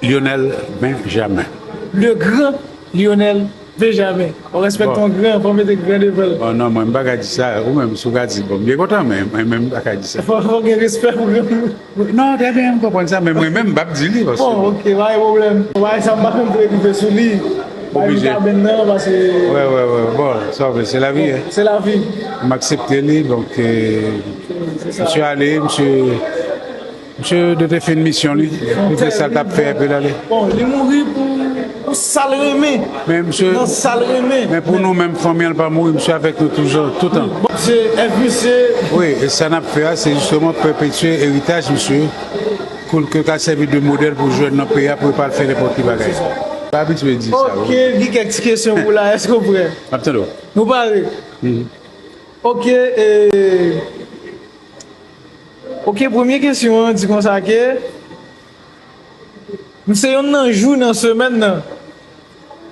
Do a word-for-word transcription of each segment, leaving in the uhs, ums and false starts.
Lionel Benjamin. Le grand Lionel Benjamin. On respecte ton grand, faut mettre grand devant. Bon, non, mwen, m pa ka di sa. Ou menm, si w ka di, bon, m byen kontan, men mwen menm, m pa ka di sa. Faut, faut gen respect pour grand. Non, très bien, m konprann sa, men mwen menm, m p ap di li, paske. Bon, ok, pa gen pwoblèm. Bagay sa, m pa konn pou rive sou li. Oblije. Kaben nan, paske. Wè, wè, wè. Bon, sa vle, se lavi, hein. C'est la vie. M aksepte li, donk, euh, misye ale, misye, misye de te fin misyon li. Li fè sa l t ap fè, epi l ale. Bon, li mouri pou, pou sa l renmen. Men misye, nan sa l renmen. Men pou nou menm, fanmi an, l pa mouri, misye avèk nou toujou, toutan. Bon, se F U C. Wi, e sa n ap fè a, se jisteman pèpetye eritaj misye, pou l ke ka sèvi de modèl pou jèn nan peyi a, pou yo pa al fè nenpòt ki bagay. Pa abitye di sa, wi. Ok, gen kèk ti kesyon pou la, èske w prè? M ap tande w. Nou pare? Mhm. Ok, e, ok, premye kesyon an di konsa ke, m se yonn nan jou nan semèn nan,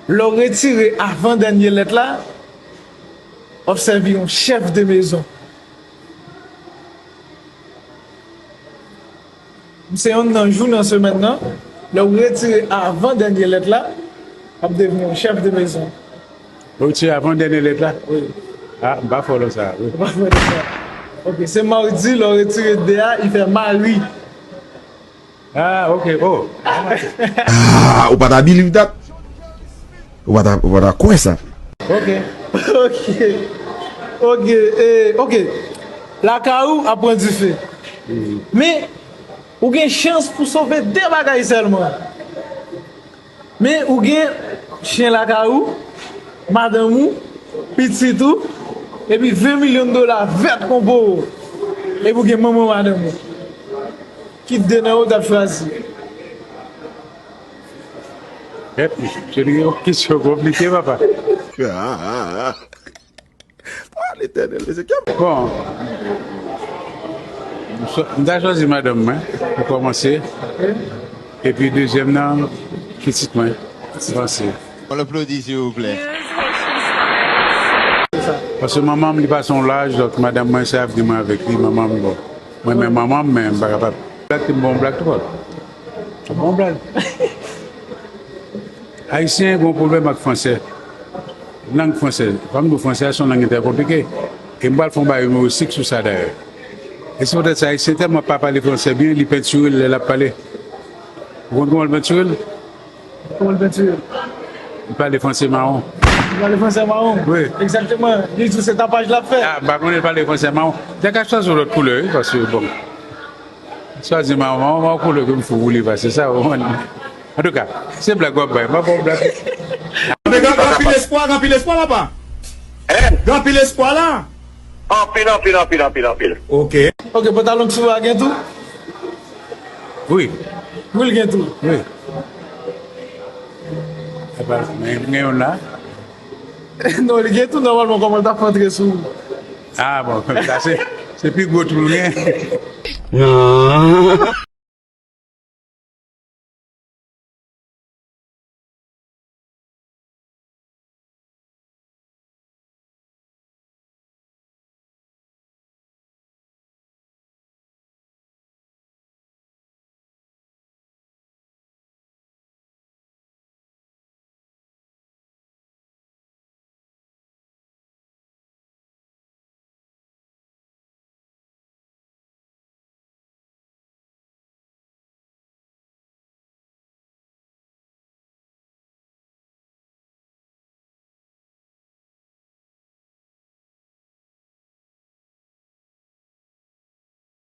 lè w retire avan dènye lèt la, w ap sèvi yon chèf de mezon. M se yonn nan jou nan semèn nan, lè w retire avan dènye lèt la, w ap devni yon chèf de mezon. Ou retire avan dènye lèt la? Wi. Ah, m pa fò lè sa, wi. Ou pa fò lè sa. Ok, se madi, lè w retire de a, li fè mari. Ah, ok, oh. Ah, ou pa ta believe that? Ou pa ta, ou pa ta kwè sa? Ok. Ok. Ok, eh, ok. Lakay ou ap pran dife. Mhm. Men, ou gen chans pou sove de bagay sèlman. Men, ou gen chen lakay ou, madanm ou, pitit ou, epi ven milyon dola vèt kon po. Epi ou gen manman madanm ou. Ki de nan yo w t ap chwazi? Èt, se li yon kesyon konplike, papa. Ah, Letènèl, mesye, kè m. Bon, m chwa-, m ta chwazi madanm mwen, pou kòmanse. Epi dezyèm nan, pitit mwen, avanse. On applaudit, s'il vous plaît. Paske manman m, li pase yon laj, donk madanm mwen, se avni mwen avèk li, manman m, bon. Mwen renmen manman m, men m pa kapab. Blag, te m bon blag twò. Bon blag. Ayisyen gen yon pwoblèm ak fransè. Lang fransè, fò m di w, fransè a se yon lang ki trè konplike. E m pral fè yon bagay imeristik sou sa dayè. E se poutèt sa, Ayisyen tèlman pa pale fransè byen, li pentire l lè l ap pale. Ou konn kòman l pentire l? Kòman l pentire l? Li pale fransè mawon. Li pale fransè mawon? Wi. Egzakteman. Li di w se tapaj l ap fè. Ah, m pa konnen l pale fransè mawon. Te ka chwazi yon lòt koulè, wi, paske, bon. Chwazi mawon, mawon, mawon koulè ke m fou pou li, paske sa, ou konprann. Antouka, se blag w ap bay, m pa ba w blag. Men gen, gen anpil espwa, gen anpil espwa, papa. Hein? Gen anpil espwa la. Anpil, anpil, anpil, anpil, anpil. Ok. Ok, pantalon sou a gen tou? Wi. Wi, l gen tou. Wi. Epa, men, gen youn la. Non, li gen tou, nòmalman, kòman l t ap antre sou ou? Ah, bon, sa se, se pi gwo twou l gen. Non.